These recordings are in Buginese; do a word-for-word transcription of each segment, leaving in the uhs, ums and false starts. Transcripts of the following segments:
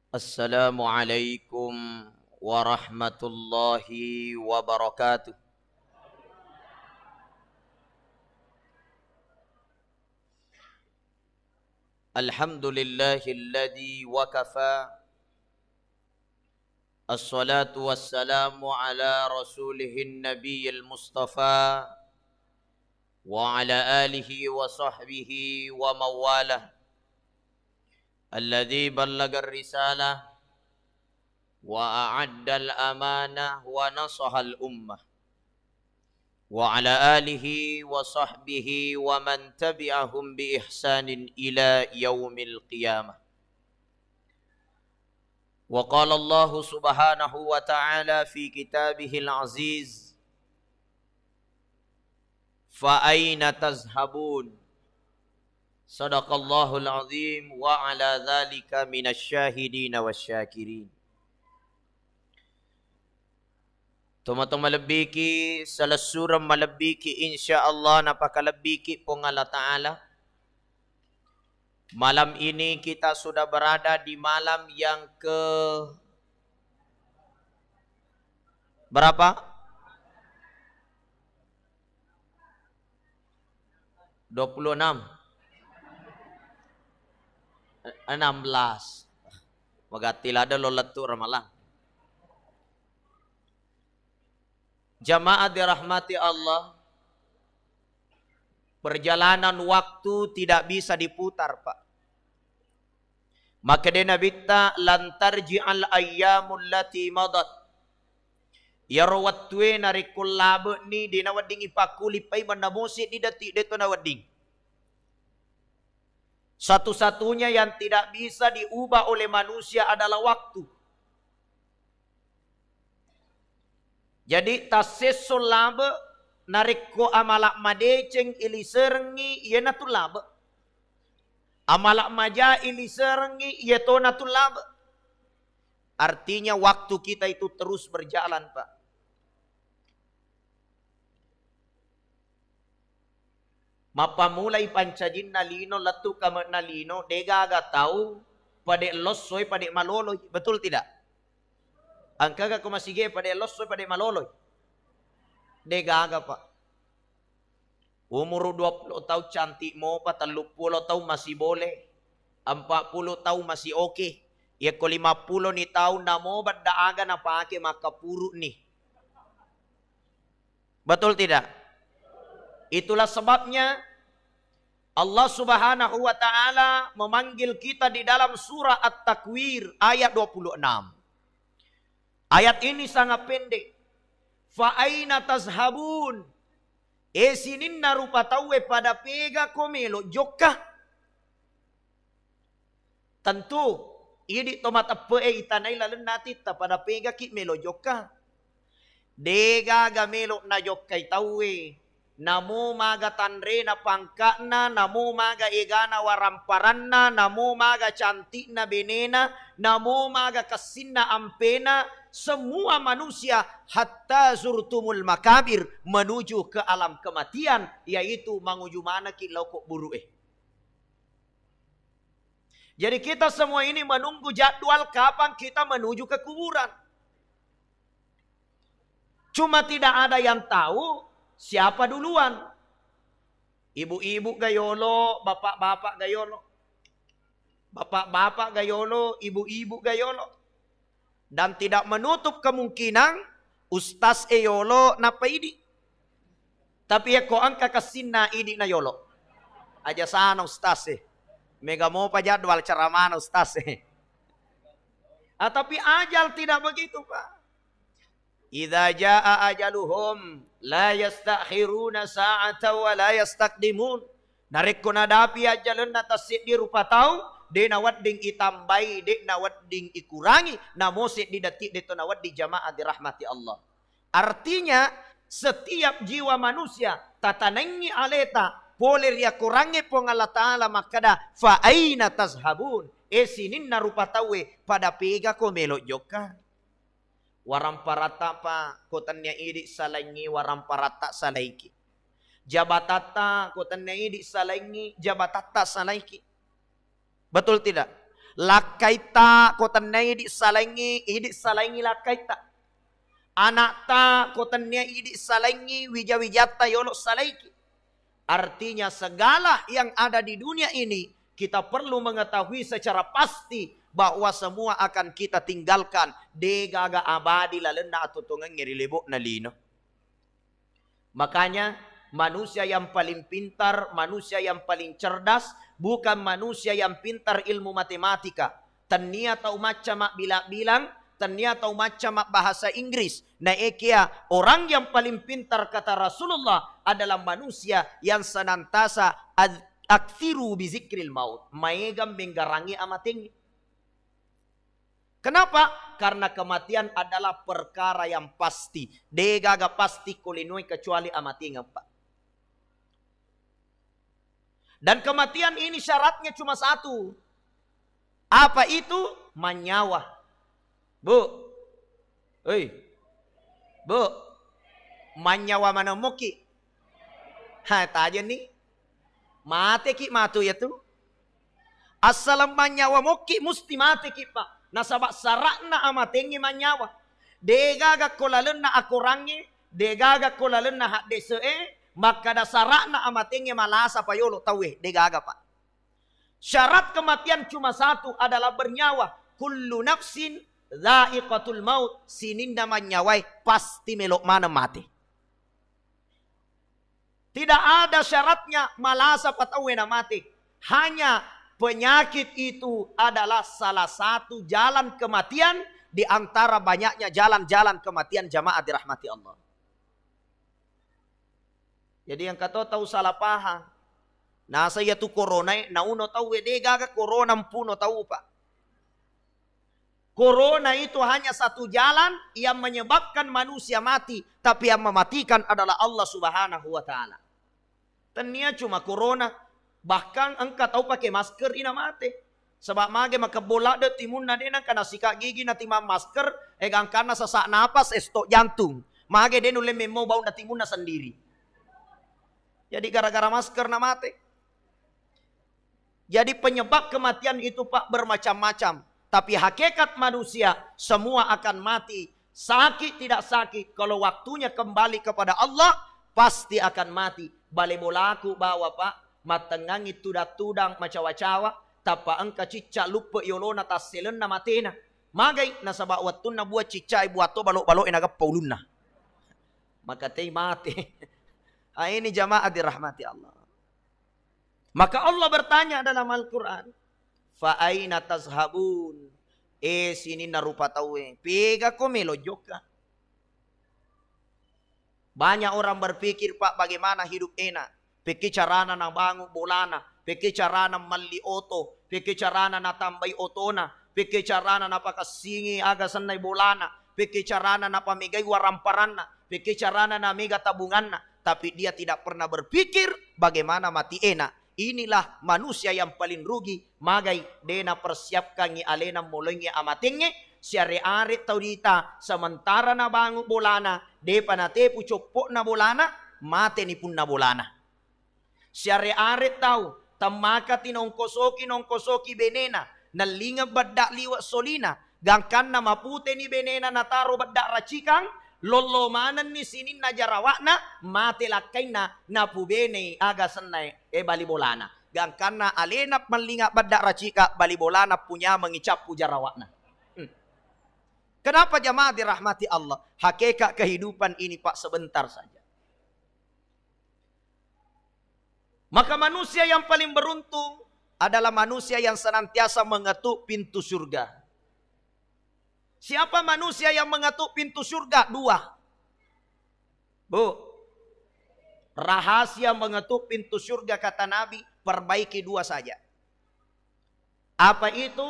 Assalamualaikum warahmatullahi wabarakatuh. Alhamdulillahilladzi wa kafa. Assalatu wassalamu ala rasulihin nabiyil mustafa wa ala alihi wa sahbihi wa mawalah. Alladzi ballagar risalah wa a'addal amanah wa nasahal ummah. Wa ala alihi wa sahbihi wa man tabi'ahum bi ihsanin ila yaumil qiyamah. Wa qala Allahu subhanahu wa ta'ala fi kitabihil aziz, "Fa aina tazhabun?" Sadaqallahul azim wa ala dzalika minasy syahidina wasy syakirin. Tomatoa malebbiki, salessureng malebbiki, insyaallah napakalebbiki Puang Allah Ta'ala. Malam ini kita sudah berada di malam yang ke berapa? Dua puluh enam. Enam belas. Magatti ladde lo lettu Ramalang. Jamaah dirahmati Allah, perjalanan waktu tidak bisa diputar, Pak. Makkeda Nabitta, "Lan tarji'al ayyamul lati madat." Iyaro wettue narekko labe'ni, de nawedding ipakkuli paimeng namo seddi detik, de'to nawedding. Satu-satunya yang tidak bisa diubah oleh manusia adalah waktu. Jadi, tassesso labe, narekko amala madeceng iliserengngi, iyanatu labe. Amala maja iliserengngi, iyatonatu labe. Artinya, waktu kita itu terus berjalan, Pak. Mappamulai pancajinna lino lettu kame'na lino, degaga tau pade lossoi pade maloloi, betul tidak? Engkaga ko masige pade lossoi pade maloloi? Degaga, Pak. Umuru dua puluh taung cantik mopa, telluppulo taung masih boleh, empat puluh taung masih oke. Yakko lima puluh ni taung namo bedda aga napake makkapuru ni. Betul tidak? Itulah sebabnya Allah Subhanahu wa Ta'ala memanggil kita di dalam surah At-Takwir ayat dua puluh enam. Ayat ini sangat pendek. "Fa aina tazhabun?" E sininna rupa tauwe, pada pega ko melo jokka? Tentu, idi to mateppe'e itanai lalenna atitta, pada pegaki melo jokka. Degaga melo najokkai tauwe, namo maga tanrena pangka'na, namo maga egana waramparanna, namo maga cantikna benena, namo maga kessinna ampena, semua manusia hatta zurtumul makabir, menuju ke alam kematian, yaitu manguju manekki lao kubburu'e. Jadi kita semua ini menunggu jadwal kapan kita menuju ke kuburan. Cuma tidak ada yang tahu siapa duluan. Ibu-ibu ga yolo, bapak-bapak ga yolo. Bapak-bapak ga yolo, ibu-ibu ga yolo. Dan tidak menutup kemungkinan ustaz e yolo nappa idi. Tapi yakko engka kessinna idi na yolo. Aja sana ustaz e. Mega mopa jadwal ceramana ustaz e. Ah, tapi ajal tidak begitu, Pak. Idza jaa ajaluhum la yastakhiruna sa'atan wa la yastaqdimun. Narekko nadapi ajjalenna tasseddi rupa tau, de nawedding itambai, de nawedding ikurangi, namo seddi detik deto nawedding, jamaah dirahmati Allah. Artinya, setiap jiwa manusia tatanengngi aleta pole ri akorangnge Puang Allah Ta'ala makkeda, "Fa aina tazhabun?" E sininna rupa tauwe, pada pegako melo jokka? Waramparatta pa ko tennia idi salaingngi, waramparatta salaiki. Jabatatta ko tennia idi salaingngi, jabatatta salaiki. Betul tidak? Lakkaitta ko tennia idi salaingngi, idi salaingngi lakkaitta. Anakta ko tennia idi salaingngi, wija-wijatta yolo salaiki. Artinya, segala yang ada di dunia ini kita perlu mengetahui secara pasti bahwa semua akan kita tinggalkan. Degaga abadi lalenna atuo-tuongengnge ri lebo'na lino. Makanya, manusia yang paling pintar, manusia yang paling cerdas, bukan manusia yang pintar ilmu matematika. Tennia tau macca mabbilang-bilang, tennia tau macca mabbahasa Inggris. Naekia orang yang paling pintar, kata Rasulullah, adalah manusia yang senantiasa ad-, aktsiru bizikril maut. Maega menggarangi amatengnge. Kenapa? Karena kematian adalah perkara yang pasti. Degaga pasti ko linoe kecuali amatengeng, Pak. Dan kematian ini syaratnya cuma satu. Apa itu? Manyawa. Bu. Hei. Bu. Manyawa manemmoki. Ha, tajeng ni. Mateki matu ya tu. Assaleng manyawa mokki musti mateki, Pak. Nasaba sara'na amatengnge manyawa. Degaga ko lalenna akorangnge, degaga ko lalenna haddese'e, makkada sara'na amatengnge malasa payolo tauwe, degaga, Pak. Syarat kematian cuma satu, adalah bernyawa. Kullu nafsin dha'iqatul maut, sininna manyawae pasti melo maneng mate. Tidak ada syaratnya malasa pa tauwe namate. Hanya penyakit itu adalah salah satu jalan kematian di antara banyaknya jalan-jalan kematian, jamaah dirahmati Allah. Jadi engka to tau salah paham. Nasa iya tu corona e, nauno tauwe, degaga corona mpuno tau, Pak. Corona itu hanya satu jalan yang menyebabkan manusia mati, tapi yang mematikan adalah Allah Subhanahu wa Ta'ala. Tennia cuma corona, bahkan engka tau pake masker ina mate. Sebab mage makebbo ladde timunna, de nengka nasika gigi natimang masker, e gangkanna sesak napas, e stok jantung. Mage de nulle memmo baunna timunna sendiri. Jadi gara-gara masker na mate. Jadi penyebab kematian itu, Pak, bermacam-macam. Tapi hakikat manusia, semua akan mati. Sakit tidak sakit, kalau waktunya kembali kepada Allah, pasti akan mati. Bale bolaku bawa, Pak, mattengngangi tudang-tudang, macawa-cawa, tappa engka cicca luppe yolona tasselenna matena. Magai, nasaba wettunna buang ciccae, buang to balo-baloe nageppa ulunna. Maka tei mate. Ah, ini jamaah dirahmati Allah. Maka Allah bertanya dalam Al-Quran, "Fa aina tazhabun?" Eh, sininna rupa tauwe, pega ko melo jokka? Banyak orang berpikir, Pak, bagaimana hidup enak. Pekki carana nabangu bolana, pekki carana melli oto, pekki carana natambai otona, pekki carana napakessingi aga sennai bolana, pekki carana napamegai waramparanna, pekki carana namega tabunganna, tapi dia tidak pernah berpikir bagaimana mati enak. Inilah manusia yang paling rugi, magai de napersiapkangngi alena moloingngi amatengnge, siare-are tau dita sementara nabangu bolana, depa natepu coppo'na bolana, mateni punna bolana. Siare-are tau, temmakati nongkosoki, nongkosoki benena, nellingeng bedda liwe solina, gangkanna maputeni benena nataro bedda racikang, lollo manenni sininna jarawa'na, mate lakkainna, napubenei aga sennae, e, bali bolana. Gangkanna alena mellinga bedda racika, bali bolana punyamengi cappu jarawa'na. Hmm. Kenapa jamaah dirahmati Allah? Hakikat kehidupan ini, Pak, sebentar saja. Maka manusia yang paling beruntung adalah manusia yang senantiasa mengetuk pintu surga. Siapa manusia yang mengetuk pintu surga? Dua. Bu, rahasia mengetuk pintu surga, kata Nabi, perbaiki dua saja. Apa itu?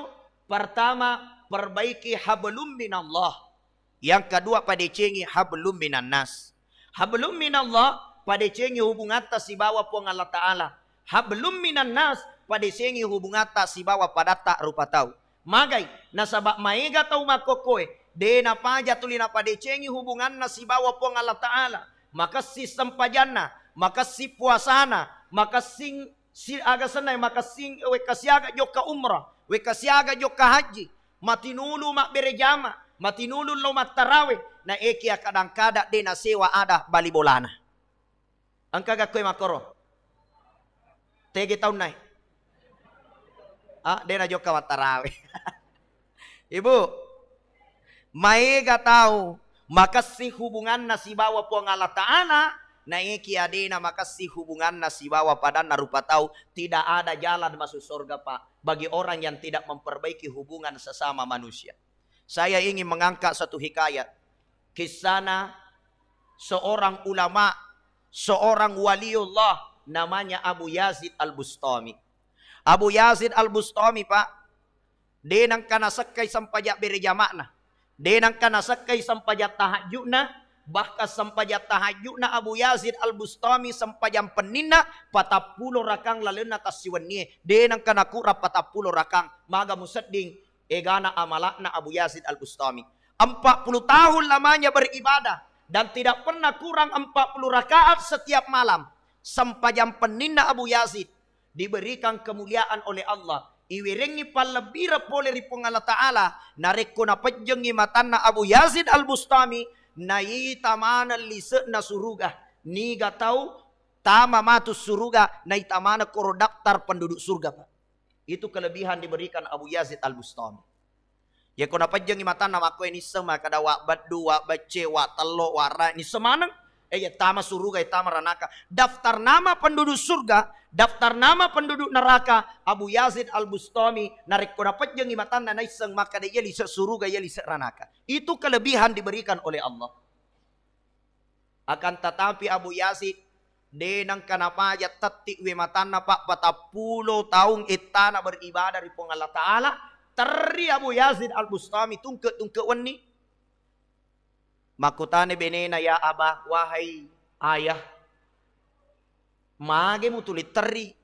Pertama, perbaiki hablum minallah. Yang kedua, padecengi hablum minannas. Hablum minallah, padecengi hubungatta sibawa Puang Allah Ta'ala. Hablum minannas, padecengi hubungatta sibawa padatta rupa tau. Magai, nasaba maega tau makkokkoe, de napaja tuli napadecengi hubunganna sibawa Puang Allah Ta'ala. Makessing sempajanna, makessing puasana, makessing si-, aga senna, makessing wekka siaga jokka umrah, wekka siaga jokka haji, matinulu mabbere jama, matinulu lao mattarawe, na ekia kadang-kadang de nasewa ada bali bolana. Engka gakkoe makkoro? Tegi taunna e? Ah, de najokka mattarawe. Ibu, maega tau makessing hubunganna sibawa Puang Allah Ta'ala, naekia dena makessing hubunganna sibawa padanna rupa tau, tidak ada jalan masuk surga, Pak, bagi orang yang tidak memperbaiki hubungan sesama manusia. Saya ingin mengangkat satu hikayat. Kissana seorang ulama, seorang waliullah, namanya Abu Yazid Al-Bustami. Abu Yazid Al-Bustami, Pak, de nengka nasekkai sempajang bere jama'na. De nengka nasekkai sempajang tahajudna, bahkan sempajang tahajudna Abu Yazid Al-Bustami sempajang penninna patappulo rakang lalenna tassiwennie. De nengka nakurang patappulo rakang. Maga musedding egana amalakna Abu Yazid Al-Bustami. Empat puluh tahun lamanya beribadah dan tidak pernah kurang empat puluh rakaat setiap malam. Sempajang penninna Abu Yazid diberikan kemuliaan oleh Allah. Iwerengngi pallebbireng pole ri Puang Allah Ta'ala, narekko napejjengngi matanna Abu Yazid Al-Bustami, naita maneng lise'na suruga. Niga tau tama matu suruga, naita maneng koro daftar penduduk surga, Pak. Itu kelebihan diberikan Abu Yazid Al-Bustami. Yako napejjengngi matanna makkoe nisseng makkeda wa beddu, wa becce, wa tello, wa ra, nisseng maneng. Eh, ya tama suruga, ya tama ranaka. Daftar nama penduduk surga, daftar nama penduduk neraka, Abu Yazid Al-Bustami, narekko napejjengngi matanna naisseng makkeda iya lise suruga, iya lise ranaka. Itu kelebihan diberikan oleh Allah. Akan tetapi Abu Yazid de nengka napaja tetti we matanna, Pak, patappulo taung ettana beribadah ri Puang Allah Ta'ala. Terri Abu Yazid Al-Bustami tungke-tungke wenni. Makkutana benena, "Ya Aba, wahai ayah, mage mutuli terri?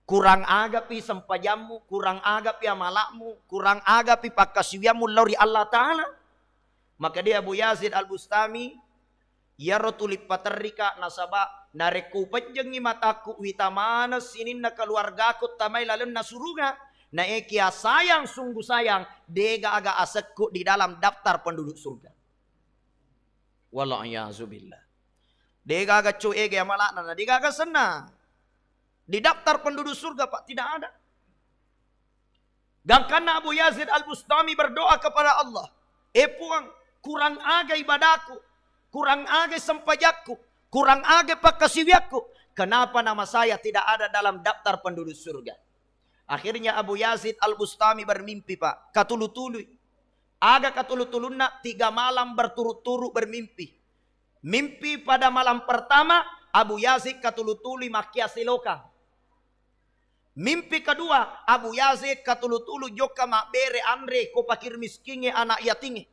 Kurang agapi sempajammu, kurang agapi amalakmu, kurang agapi pakkasiwiammu lao ri Allah Ta'ala?" Maka dia Abu Yazid Al-Bustami, "Iyaro tuli paterrika, nasaba narekko upejjengngi matakku, wita maneng sininna keluargaku tamai lalenna suruga, naekia sayang sungguh sayang, dega aga asekku di dalam daftar penduduk surga." Wal iyazu billah. Dega aga cu ega amalakna, na dega aga senna di daftar penduduk surga, Pak, tidak ada. Gangkanna Abu Yazid Al-Bustami berdoa kepada Allah, "Eh Puang, kurang aga ibadahku, kurang aga sempajakku, kurang aga pakkasiwiakku. Kenapa nama saya tidak ada dalam daftar penduduk surga?" Akhirnya Abu Yazid Al-Bustami bermimpi, Pak. Katulu-tului. Aga katulu-tulunna? Tiga malam berturut-turut bermimpi. Mimpi pada malam pertama, Abu Yazid katulu-tului makkia selokang. Mimpi kedua, Abu Yazid katulu-tului jokka mabbere anre ko pakir miskingnge, anak yatingnge.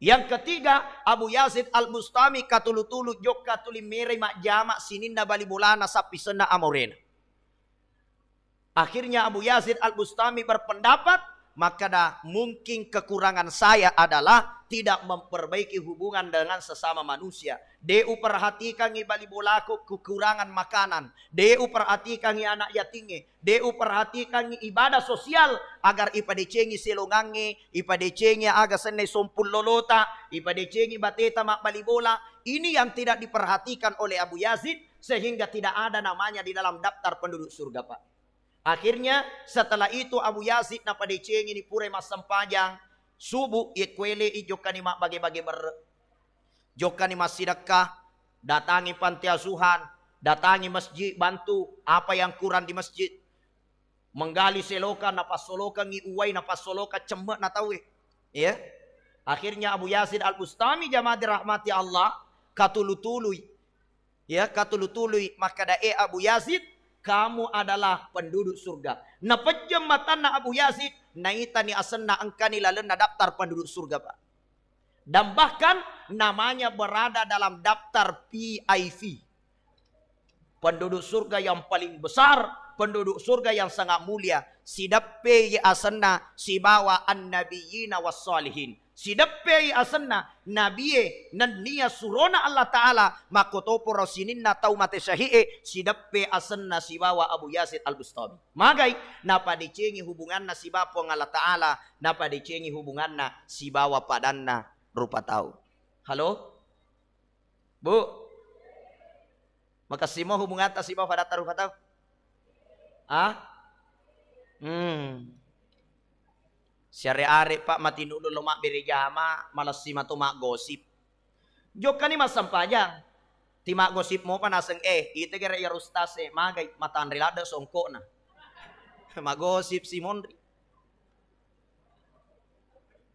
Yang ketiga, Abu Yazid Al-Bustami katulu-tului jokka tuli merai majjama sininna bali bolana sappi senna amorena. Akhirnya Abu Yazid Al-Bustami berpendapat, makkeda, "Mungkin kekurangan saya adalah tidak memperbaiki hubungan dengan sesama manusia. De uperhatikangngi bali bolaku kekurangan makanan, de uperhatikangngi anak yatingnge, de uperhatikangngi ibadah sosial agar ipadecengi selongangnge, ipadecengi aga senna sompung lolota, ipadecengi bateta mabbali bola." Ini yang tidak diperhatikan oleh Abu Yazid, sehingga tidak ada namanya di dalam daftar penduduk surga, Pak. Akhirnya, setelah itu Abu Yazid napadecengini purai massempajang subuh, yekkuele'i jokkani mabbage-bage berre'. Jokkani massidekka, datangi panti asuhan, datangi masjid, bantu apa yang kurang di masjid. Menggali selokan, napassolokangngi uwai, napassolokan cemme'na tauwe. Ya. Akhirnya Abu Yazid Al-Bustami, jamaah dirahmati Allah, katulu-tului. Ya, katulu-tului makkeda, "Eh Abu Yazid, kamu adalah penduduk surga." Napejjeng matanna Abu Yazid, naitani asenna engkani lalenna daftar penduduk surga, Pak. Dan bahkan namanya berada dalam daftar V I P. Penduduk surga yang paling besar, penduduk surga yang sangat mulia, sideppei asenna sibawa annabiyina wassalihin. Sideppei asenna nabie nennia surona Allah Ta'ala, makkotoporo sininna tau mate syahi'e, sideppe asenna sibawa Abu Yazid Al-Bustami. Magai? Napadecengi hubunganna sibawa Puang Allah Ta'ala, napadecengi hubunganna sibawa padanna rupa tau. Halo? Bu? Makessimo hubungatta sibawa padatta rupa tau? Ah? Hmm. Siare-are, Pak, matinulu lo mabbere jama, malessi mato maggosip. Jokkani massempajang. Ti maggosip mopa naseng, eh, ite gere ya ustaz e, magai matanre ladde songkokna. Maggosip si monri.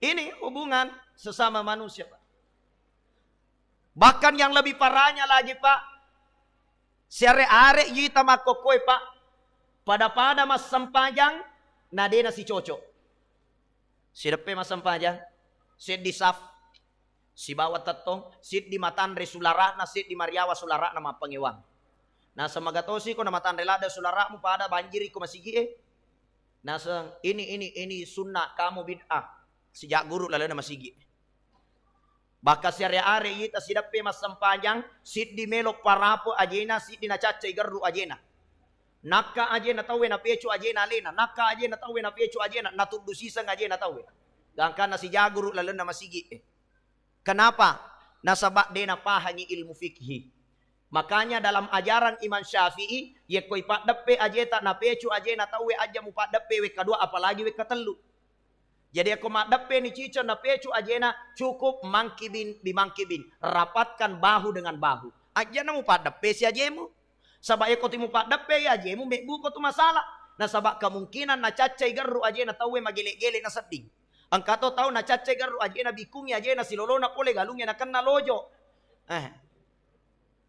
Ini hubungan sesama manusia, Pak. Bahkan yang lebih parahnya lagi, Pak, siare-are yita makkokkoe, Pak, pada-pada massempajang, na dena sicocok. Sideppe massempajang, seddi saf, sibawa tettong, siddi matanre sulara'na, siddi mariawa sulara'na mappangewang. Naseng magatosi ko na matanre ladde sulara'mu pada banjiri ko masigi e. Naseng ini, ini, ini sunnah, kamu bid'ah. Sijak guru lalena masigi. Bahkan siare-are ita sideppe massempajang, siddi melo parapo ajena, siddi nacaccai gerru ajena. Nakka ajena tauwe, napecu ajena alena, nakka ajena tauwe, napecu ajena, natuddu siseng ajena tauwe. Gangkanna sijaguru lalenna masigi e. Kenapa? Nasaba de napahangi ilmu fikhi. Makanya dalam ajaran Imam Syafi'i, yekko ipaddeppe ajeta, napecu ajena tauwe, aja mupaddeppe wekka dua, apalagi wekka tellu. Jadi, yekko maddeppe ni ciceng na pecu ajena, cukup mangkibin bimangkibin, rapatkan bahu dengan bahu. Ajana mupaddeppe si ajemu. Saba yekko ti mupaddeppe i ajemu, mebbuko tu masalah. Nasaba kemungkinan nacaccai gerru ajena tauwe magele-gele nasedding. Engka to tau nacaccai gerru ajena, bikungi ajena silolona pole galungnge nakenna lojo. Eh.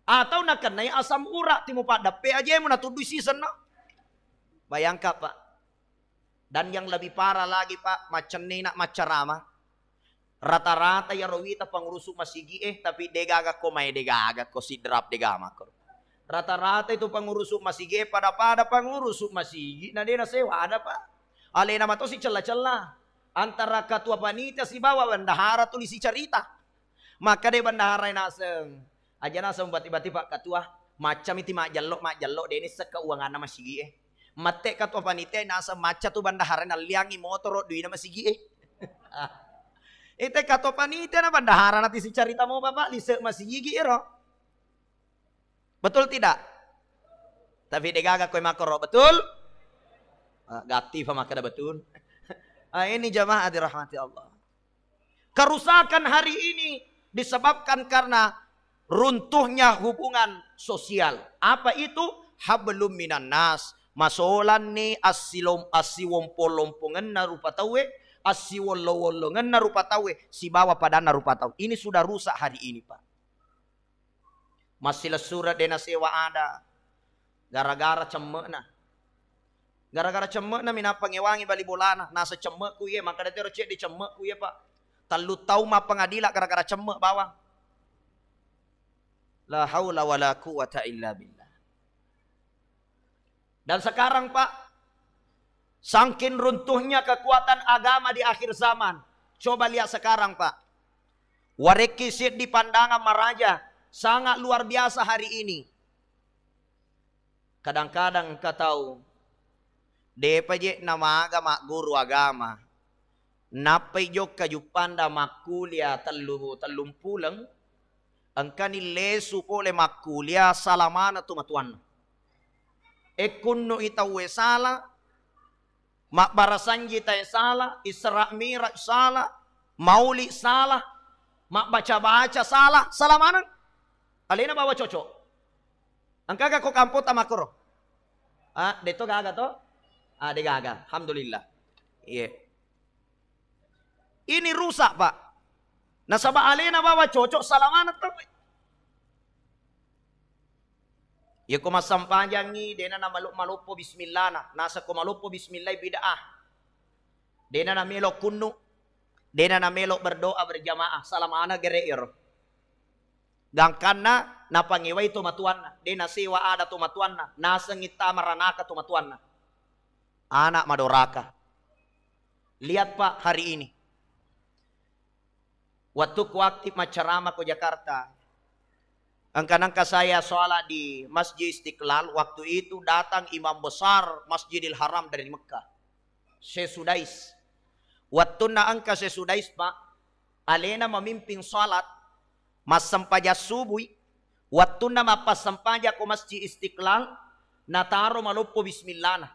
Atau nakennai asam urat, ti mupaddeppe ajemu natuddui sisenna. Bayangkan, Pak. Dan yang lebih parah lagi, Pak, maccennena maccarama. Rata-rata iyaro wita pangurusu masigi e, tapi degaga ko mae, degaga ko sidrap degama ko. Rata-rata itu pangurusu masigi e pada-pada pangurusu masigi, na de nasewa ada, Pak. Alena mato sicella-cella. Antara ketua panitia sibawa bendahara tuli sicarita. Maka de bendahara naseng. Aja naseng bati-bati, Pak Ketua, maccami ti majjello, majjello, de nisseng keuanganna masigi e. Mette ketua panitia naseng macca tu bendahara nalliangi motoro duina masigi e. Ite ketua panitia na bendahara nati sicarita mo Bapak lise masigi ero. Betul tidak? Tapi degaga koe makoro, betul? Ah, gatti fa makkeda betul. Ah, ini jamaah dirahmati Allah. Kerusakan hari ini disebabkan karena runtuhnya hubungan sosial. Apa itu? Hablum minan nas. Masolanni assilom-, assiwompo-lompongenna rupa tauwe, assiwollo-wollongenna rupa tauwe, sibawa padanna rupa tau. Ini sudah rusak hari ini, Pak. Massilessureng de nasewa ada. Gara-gara cemme'na. Gara-gara cemme'na mi nappangewangi bali bolana. Naseng cemme'ku iye, maka de tero cedde cemme'ku iye, Pak. Tellu taung mappengadilang gara-gara cemme' bawang. La haula wala quwwata illa billah. Dan sekarang, Pak, sangkin runtuhnya kekuatan agama di akhir zaman. Coba lihat sekarang, Pak. Warekki seddi pandangan maraja, sangat luar biasa hari ini. Kadang-kadang engka tau, depa je namaga magguru agama. Nappai jokka juppanda makkulia tellu, tellumpuleng, engkani lesu pole makkulia, sala maneng tu matuanna. Ekkunnu i tauwe sala, mabbarasanji tae sala, Isra Miraj sala, mauli sala, mabbaca-baca sala, sala maneng. Alena bawa cocok. Engkaga ko kampota makkoro? Ah, deto gaga to? Ah, de gaga. Alhamdulillah. Iya. Ini rusak, Pak. Nasaba alena bawa cocok, sala maneng tauwe. Yeko massampajangngi, dena na malo-, maloppo bismillahna. Nasako maloppo bismillah bid'ah. Dena na melo kunnu, dena na melo berdoa berjamaah. Sala maneng gere ero. Gangkanna Napangewai tomatuanna, de nasewa ada tomatuanna, nasengngi tama ranaka tomatuanna. Anak madoraka. Lihat, Pak, hari ini. Waktu ku aktif maccarama ko Jakarta, engka nengka saya sholat di Masjid Istiqlal, waktu itu datang imam besar Masjidil Haram dari Mekah, Syekh Sudais. Wattunna engka Syekh Sudais, Pak, alena memimpin sholat, massempajang subui, wattunna mappassempajang ko Masjid Istiqlal, nataro maloppo bismillahna.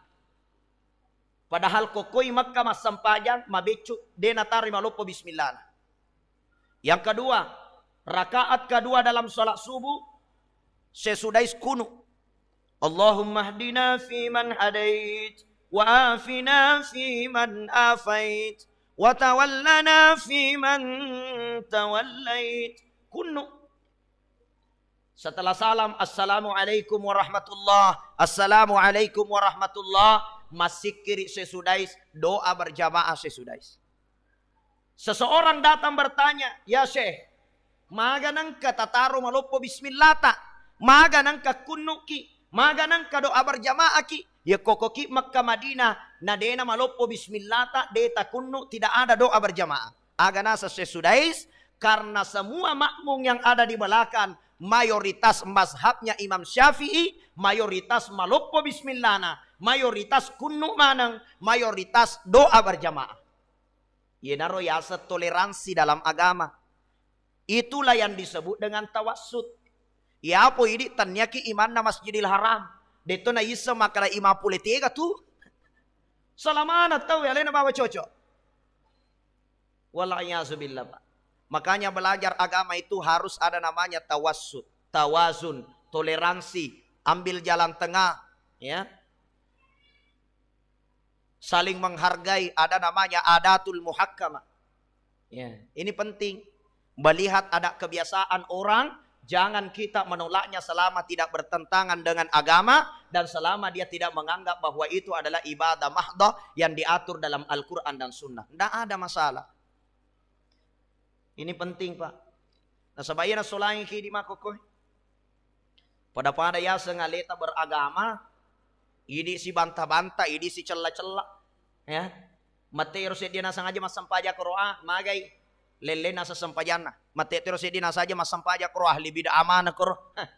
Padahal kokkoi Mekka massempajang, mabeccu, de nataroi maloppo bismillahna. Yang kedua, rakaat kedua dalam sholat subuh, Syekh Sudais kunu. Allahumma hdina fiman hadait, wa afina fiman afait, wa tawallana fiman tawallait. Kunu. Setelah salam, "Assalamualaikum warahmatullah, assalamualaikum warahmatullah," massikkiri Syekh Sudais, doa berjamaah Syekh Sudais. Seseorang datang bertanya, "Ya Syekh, maga nengka tataro maloppo bismillata? Maga nengka kunnuki? Maga nengka doa berjamaahki?" Ya kokoki Mekka Madinah, na dena maloppo bismillata, de takunnu, tidak ada doa berjamaah. Aga naseng Syekh Sudais, karena semua makmum yang ada di belakang, mayoritas mazhabnya Imam Syafi'i, mayoritas maloppo bismillahna, mayoritas kunnu maneng, mayoritas doa berjamaah. Yenaro yaseng toleransi dalam agama. Itulah yang disebut dengan tawassut. Yapo idi tenniaki imanna Masjidil Haram. Detto naisseng makkeda imam pule tega tu. Salamana tau alena bawa cocok. Wal iyazu billah, Pak. Makanya belajar agama itu harus ada namanya tawassut, tawazun, toleransi, ambil jalan tengah, ya. Saling menghargai, ada namanya adatul muhakkamah. Ya, ini penting. Melihat ada kebiasaan orang, jangan kita menolaknya selama tidak bertentangan dengan agama dan selama dia tidak menganggap bahwa itu adalah ibadah mahdoh yang diatur dalam Al-Quran dan Sunnah. Ndak ada masalah. Ini penting, Pak. Nasaba iya nasolangiki idi makkokkoe. Pada-pada yaseng aleta beragama, idi sibanta-banta, idi sicella-cella. Ya. Mate ero seddie naseng aja massempajang koroa, magai lellena sesempajanna. Mate ero seddie naseng aja massempajang koroa, ahli bid'ah mana koro. Hah.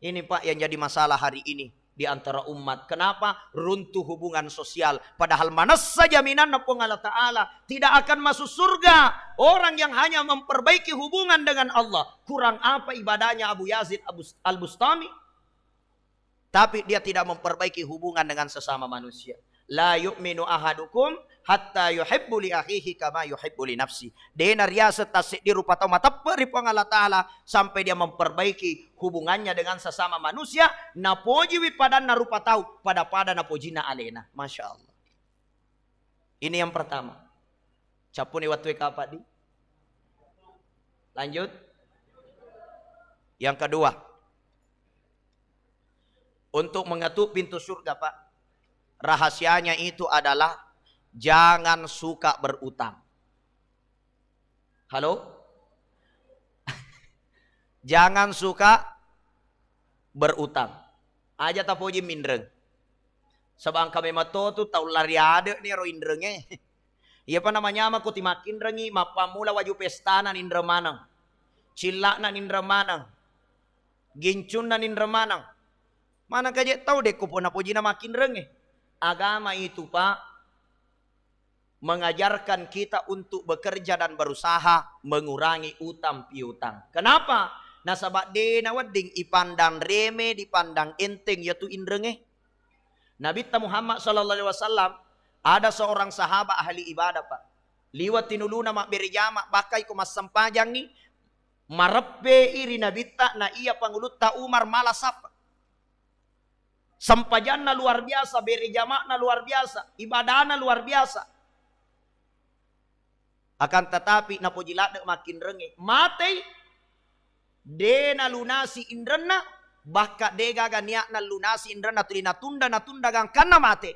Ini, Pak, yang jadi masalah hari ini di antara umat. Kenapa? Runtuh hubungan sosial. Padahal manessa jaminanna Puang Allah Ta'ala, tidak akan masuk surga orang yang hanya memperbaiki hubungan dengan Allah. Kurang apa ibadahnya Abu Yazid Abus-, Al-Bustami? Tapi dia tidak memperbaiki hubungan dengan sesama manusia. La yu'minu ahadukum hatta yuhibbu li akhihi kama yuhibbu li nafsi. Dena riaseng tasseddi rupa tau mateppe ri Puang Allah Ta'ala sampai dia memperbaiki hubungannya dengan sesama manusia, napojiwi padanna rupa tau pada-pada napojinna alena. Masya Allah. Ini yang pertama. Cappuni wattu e kapang di. Lanjut. Yang kedua, untuk mengetuk pintu surga, Pak, rahasianya itu adalah jangan suka berutang. Halo? Jangan suka berutang. Aja tapoji minreng. Saba engka memang to tu tau lari ade' ni ro inrengnge. Iyapa namanyameng ko timakkinrengngi, mappammula waju pestana ninreng maneng. Cilla'na ninreng maneng. Gincunna ninreng maneng. Maneng kaje tau dekko pona pojina makkinrengnge. Agama itu, Pak, mengajarkan kita untuk bekerja dan berusaha mengurangi utang piutang. Kenapa? Nasaba de' nawedding ipandang reme, dipandang enteng yatu inrengnge. Nabitta Muhammad sallallahu alaihi wasallam, ada seorang sahabat ahli ibadah, Pak. Liwa tinuluna mabbere jama, bakkai ko massempajangngi, mareppe'i ri Nabitta, na iya pangulutta Umar mala saffa. Sempajanna luar biasa, bere jama'na luar biasa, ibadahna luar biasa. Akan tetapi napoji ladde' makkinrengnge, matei, de' nalunasi inrenna, bahkan de' gaga niatna lunasi inrenna, tuli natunda, natunda gangkanna mate.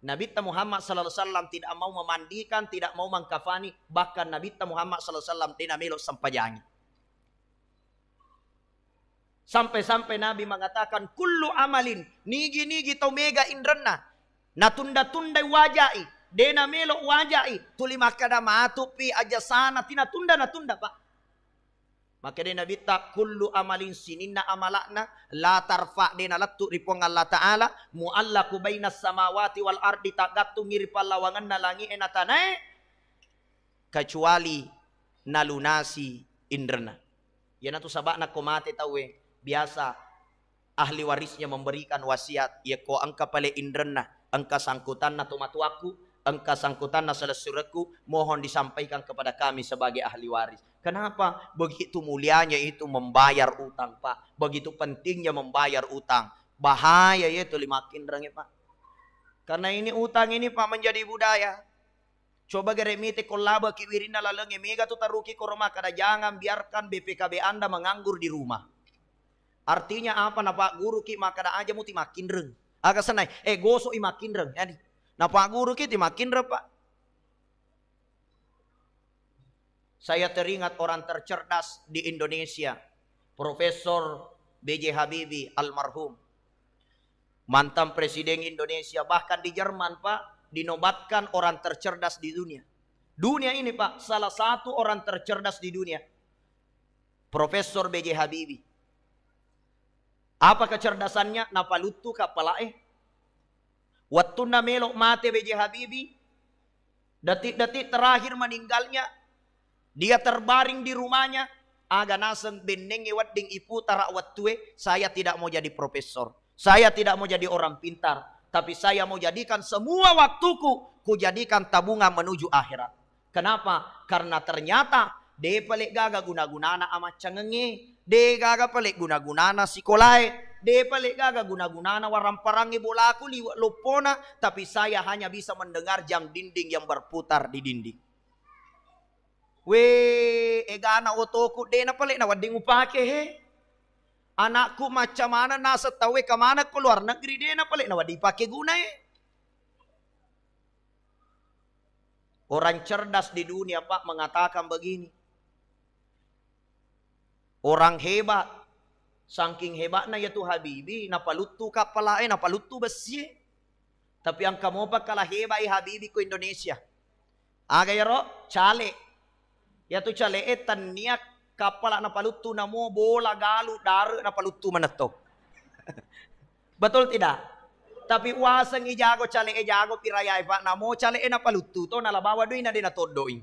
Nabitta Muhammad sallallahu alaihi wasallam tidak mau memandikan, tidak mau mengkafani, bahkan Nabitta Muhammad sallallahu alaihi wasallam de' namelo sempajangi. Sampai-sampai Nabi mengatakan, "Kullu amalin," nigi-nigi tau mega inrenna, natunda-tundai waja'i, de namelo waja'i, tuli makkada, "Matupi ajasana, tinatunda-natunda, Pak." Makkedai Nabitta, "Kullu amalin," sininna amala'na, "la tarfa," de nalettu ri Puang Allah Ta'ala, "muallaku bainas samawati wal ardi," taggattungngi ri pallawangenna langi'e na tanae, kecuali nalunasi inrenna. Iyanatu saba'na ko mate tauwe, biasa ahli warisnya memberikan wasiat, "Yekko engka pale inrenna, engka sangkutanna tomatoakku, engka sangkutanna selessurekku, mohon disampaikan kepada kami sebagai ahli waris." Kenapa? Begitu mulianya itu membayar utang, Pak. Begitu pentingnya membayar utang. Bahaya ya tuli makkinreng, Pak. Karena ini utang ini, Pak, menjadi budaya. Coba gere mite ko labeki wirinna lalengnge, mega tu taruki koro makkada, "Jangan biarkan B P K B Anda menganggur di rumah." Artinya apa? Napagguruki makkada, "Aja muti makkinreng." Aga senai, eh, gosok i makkinreng, yani. Napagguruki ti makkinreng, Pak. Saya teringat orang tercerdas di Indonesia, Profesor B J Habibie almarhum. Mantan Presiden Indonesia, bahkan di Jerman, Pak, dinobatkan orang tercerdas di dunia. Dunia ini, Pak, salah satu orang tercerdas di dunia. Profesor B J Habibie. Apa kecerdasannya? Napaluttu kappala'e. Wettunna melo mate B J Habibie, detik-detik terakhir meninggalnya, dia terbaring di rumahnya, aga naseng bennengnge wedding iputara wettue, "Saya tidak mau jadi profesor, saya tidak mau jadi orang pintar, tapi saya mau jadikan semua waktuku, kujadikan tabungan menuju akhirat." Kenapa? Karena ternyata de pale gaga guna-gunana amaccangengnge, de gaga pale guna-gunana sikolae, de pale gaga guna-gunana waramparangnge bolaku liwe' loppona, tapi saya hanya bisa mendengar jam dinding yang berputar di dinding. We, egana otoku de na pale na wedding upake he. Anakku macca maneng naseng tauwe, ka maneng ko luar negeri, de na pale na wedding pake gunae. Orang cerdas di dunia, Pak, mengatakan begini. Orang hebat, saking hebatna yatu Habibie, napaluttu kappala'e, napaluttu bessie. Tapi engka mopa kala heba'i Habibie ko Indonesia. Aga yaro? Cale. Yatu cale'e tennia kappala napaluttu, namo bola, galu, dare napaluttu manetto. Betul tidak? Tapi uasengngi jago cale'e, jago pirayae, Pak, namo cale'e napaluttu to, nala bawa dui na de natoddoi.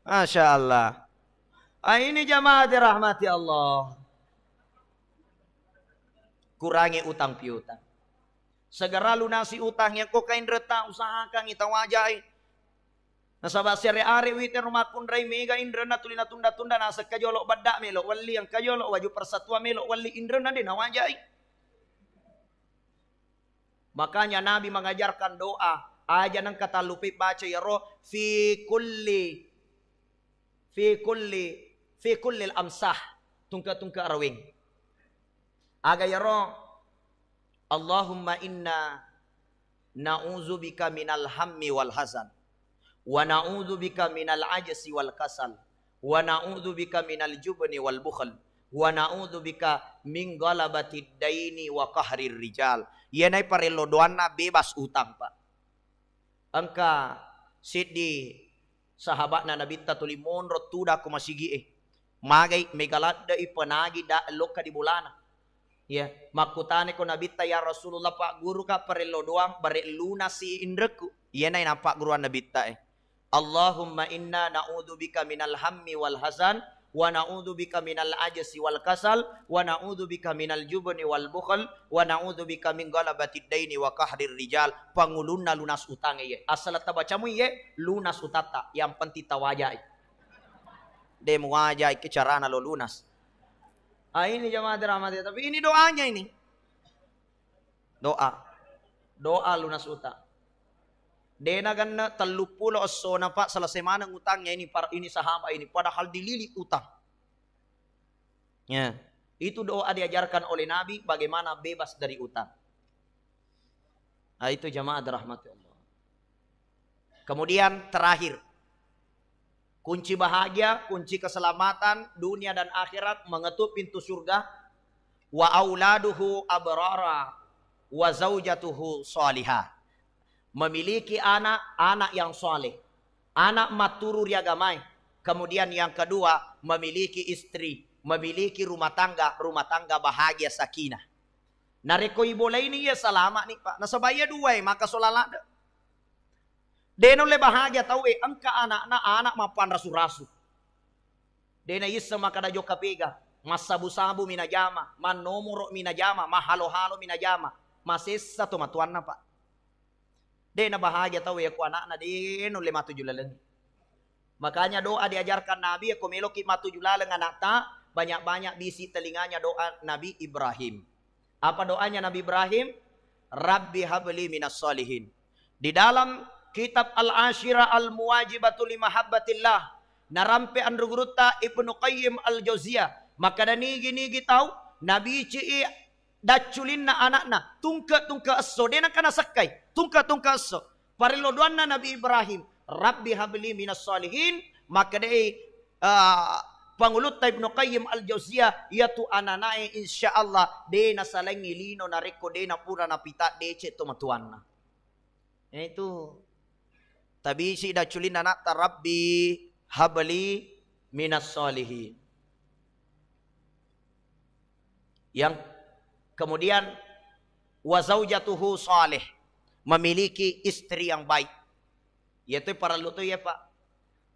Masya Allah. Ah, ini jamaah dirahmati Allah. Kurangi utang piutang. Segera lunasi utang yang ko kainreta, usahakan ita wajai. Nasaba siare-are wite ro makkunrai mega inrenna tuli natunda-tunda, nasekka jolo bedda melo welli, engka jolo waju persatuan melo welli, inrenna de nawajai. Makanya Nabi mengajarkan doa, aja nengka tallupai baca yaro fi kulli, fi kulli, fi kullil amsah, tungke-tungke araweng. Aga yaro, Allahumma inna na'udzubika minal hammi wal hazan, wa na'udzubika minal ajzi wal kasal, wa na'udzubika minal jubni wal bukhl, wa na'udzubika min ghalabatid daini wa qahrir rijal. Iyanai parello doanna bebas utang, Pak. Engka siddi sahaba'na Nabitta tuli monro tuda ko masigi'e. Magai mega ladde'i penagi da lokka di bolana. Ya, makkutana ko Nabitta, "Ya Rasulullah, pagguruka parello doang, bare lunasi inrekku." Iyana nappagguruang Nabitta e. Allahumma inna na'udzubika minal hammi wal hazan, wa na'udzubika minal ajzi wal kasal, wa na'udzubika minal jubni wal bukhl, wa na'udzubika min ghalabatid daini wa qahrir rijal. Pangulunna lunas utang iye. Asal tabacamu iye, lunas utatta. Yang penting tawajai. De muwajai ke carana lo lunas. Ah, ini jamaah dirahmati. Tapi ini doanya ini. Doa. Doa lunas utang. Dena genne telluppulo essona, Pak, selesai maneng utangnya ini, par-, ini sahabat ini, padahal dililit utang. Ya. Itu doa diajarkan oleh Nabi bagaimana bebas dari utang. Nah, itu jamaah dirahmati Allah. Kemudian terakhir, Kunci bahagia, kunci keselamatan dunia dan akhirat, mengetuk pintu surga. Wa auladuhu abrara wa zaujatuhu salihah. Memiliki anak, anak yang saleh. Anak matturu ri agamae. Kemudian yang kedua, memiliki istri, memiliki rumah tangga, rumah tangga bahagia, sakinah. Narekko ibolaini iya, salama'ni, Pak. Nasaba iya duae maka sola ladde. De naulle bahagia tauwe, engka anakna, anak mappanrasu-rasu. De naisseng makkeda jokka pega, massabu-sabu mi najama, mannomoro mi najama, mahalo-halo mi najama, masessa to matuanna, Pak. De nabahagia tauwe ko anakna de naulle matuju laleng. Makanya doa diajarkan Nabi, ko meloki matuju laleng anakta, banyak-banyak bisi telinganya doa Nabi Ibrahim. Apa doanya Nabi Ibrahim? Rabbi habli minas salihin. Di dalam kitab Al-Ashirah Al-Muwajibatu li Mahabbatillah, narampe anrugurutta Ibnu Qayyim Al-Jauziyah, makkeda nigi-nigi tau nabici'i dacculinna anakna, tungke-tungke esso, de nengka nasakkai, tungke-tungke esso. Parello doanna Nabi Ibrahim, Rabbi habli minas salihin, makkedai, eh, pangulutta Ibnu Qayyim Al-Jauziyah, iyatu ananae insya Allah de nasalengngi lino narekko de napura napita deceng to matuanna. Itu tabisi dacculinna anakta, Rabbi habli minas salihin. Yang kemudian, wa zaujatuhu salih, memiliki istri yang baik. Iyatu parellu to iya, Pak.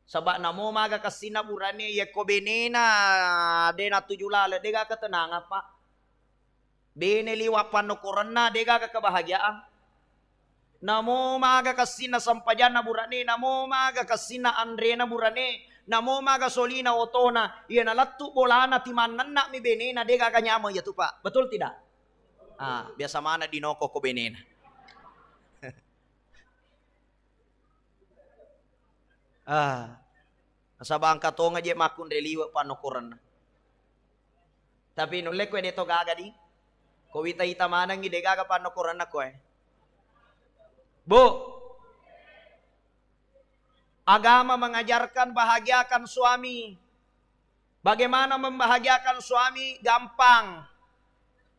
Saba namo maga kessinna burane, yekko benena de natuju laleng, de gaga tenangang, Pak. Bene liwa pannokorenna, de gaga kebahagiaan. Namo maga kessinna sempajanna burane, namo maga kessinna anrena burane, namo maga solina otona, iya nalettu bolana timannenna'mi benena, de gaga nyameng iyatu, Pak. Betul tidak? Ah, biasa maneng dinoko ko benena. Ah. Nasaba engka tonga je makkunrai liwe pannokorenna. Tapi nulle koe de to gaga di. Ko wita-ita manengi de gaga pannokorenna koe. Bu, agama mengajarkan bahagiakan suami. Bagaimana membahagiakan suami? Gampang.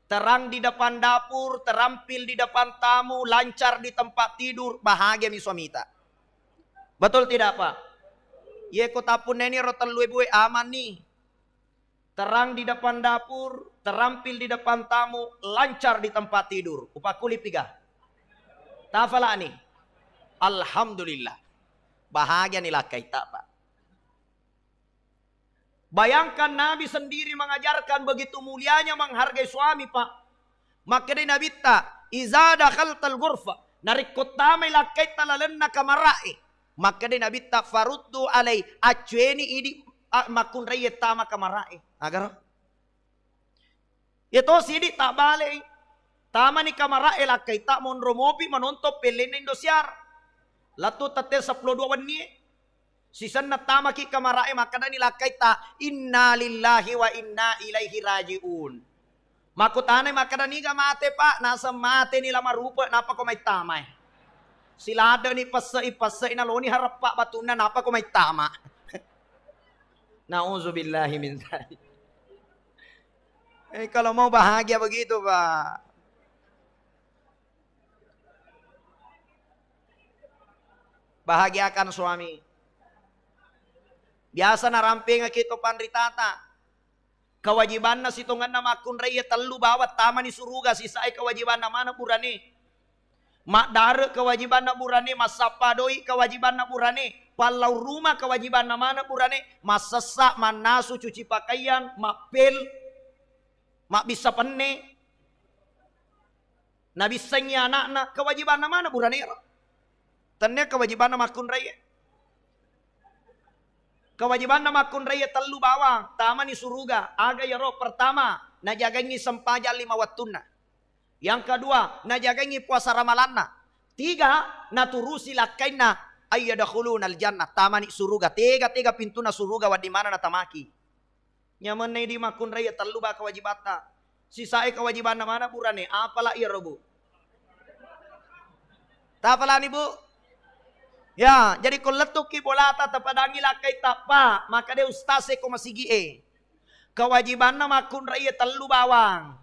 Terang di depan dapur, terampil di depan tamu, lancar di tempat tidur, bahagiami suamita. Betul tidak, Pak? Ye ko tappunneni ro tellue bue aman ni. Terang di depan dapur, terampil di depan tamu, lancar di tempat tidur. Upakkulipiga? Tafalani. Alhamdulillah. Bahagia ni lakkaita, Pak. Bayangkan Nabi sendiri mengajarkan begitu mulianya menghargai suami, Pak. Makkedai Nabitta, "Iza dakhaltal ghurfa," narekko tamai lakkaitta lalenna kamara'e. Makkedai Nabitta, "Faruddu alai," accueni idi, a, makkunraiye tama kamara'e. Agaro? Iya tosi idi tabbale'i. Tamani kamara'e lakkaitta monro mopi manontong pellenna Indosiar. Lettu tette seppulo dua wennie. Sisenna tamaki kamara'e makkedani lakkaitta, "Inna lillahi wa inna ilaihi raji'un." Makkutanai makkeda, "Niga mate, Pak?" Naseng, "Mateni la marupe, nappa ko maittamae." Siladdeni pesse'i, pesse'i naloni hareppa batunna, nappa ko maittama. Nauzubillahi min dzalik. Eh, kalau mau bahagia begitu, Pak. Bahagiakan suami. Biasa narampengaki to panritata. Kewajibanna sitongenna makkunraiye tellu bawang tamani suruga, sisae kewajibanna maneng burane. Maddare kewajibanna burane, massappa doi kewajibanna burane, pallau rumah kewajibanna maneng burane, massessa, mannasu, cuci pakaian, mappel, mabbissa penne, nabissengngi anakna, kewajibanna maneng buranero. Tennia kewajibanna makkunraiye. Kewajibanna makkunraiye tellu bawang, tamani suruga. Aga iyaro? Pertama, najagangngi sempajang lima wettunna. Yang kedua, najagangngi puasa ramalanna. Tiga, naturusi lakkainna, ayyadkhulunal jannah, tamani suruga. Tega-tega pintunna suruga wedding maneng natamaki. Nyamenna idi makkunraiye tellu ba kewajibatta. Sisae kewajibanna maneng burane, apala iyaro, Bu? Tapalani, Bu? Ya, jadi ko lettuki bolata tapadangi lakkai tappa, maka de ustaz e ko masigi e. Kewajibanna makkunrai e tellu bawang.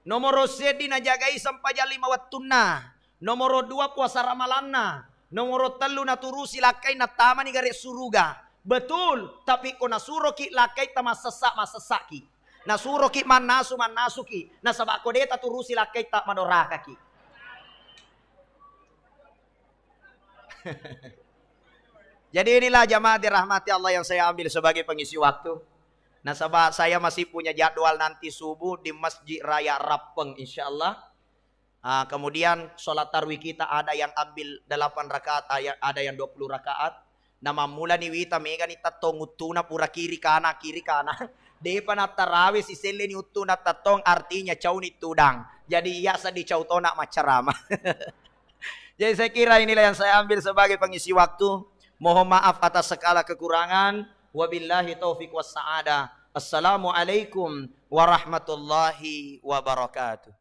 Nomoro seddi najagai sempajang lima wettunna. Nomoro dua puasa ramalanna. Nomoro tellu naturusi lakkai nattamani gare suruga. Betul, tapi ko nasuroki lakkai tamassessa-massessaki. Nasuroki mannasu-mannasuki. Nasaba ko de taturusi lakkai ta madorakaki. Jadi inilah jamaah dirahmati Allah yang saya ambil sebagai pengisi waktu. Nasaba saya masih punya jadwal nanti subuh di Masjid Raya Rappeng, insya Allah. Ah, kemudian sholat tarwih kita ada yang ambil delapan rakaat, ada yang dua puluh rakaat. Namammulani wita megani tettong uttuna pura kiri kanan, kiri kanan. Depa nattarawe siselleni uttuna tettong, artinya cauni tudang. Jadi iya seddi cau tona maccarama. Jadi saya kira inilah yang saya ambil sebagai pengisi waktu. Mohon maaf atas segala kekurangan. Wabillahi taufiq wassa'adah. Assalamualaikum warahmatullahi wabarakatuh.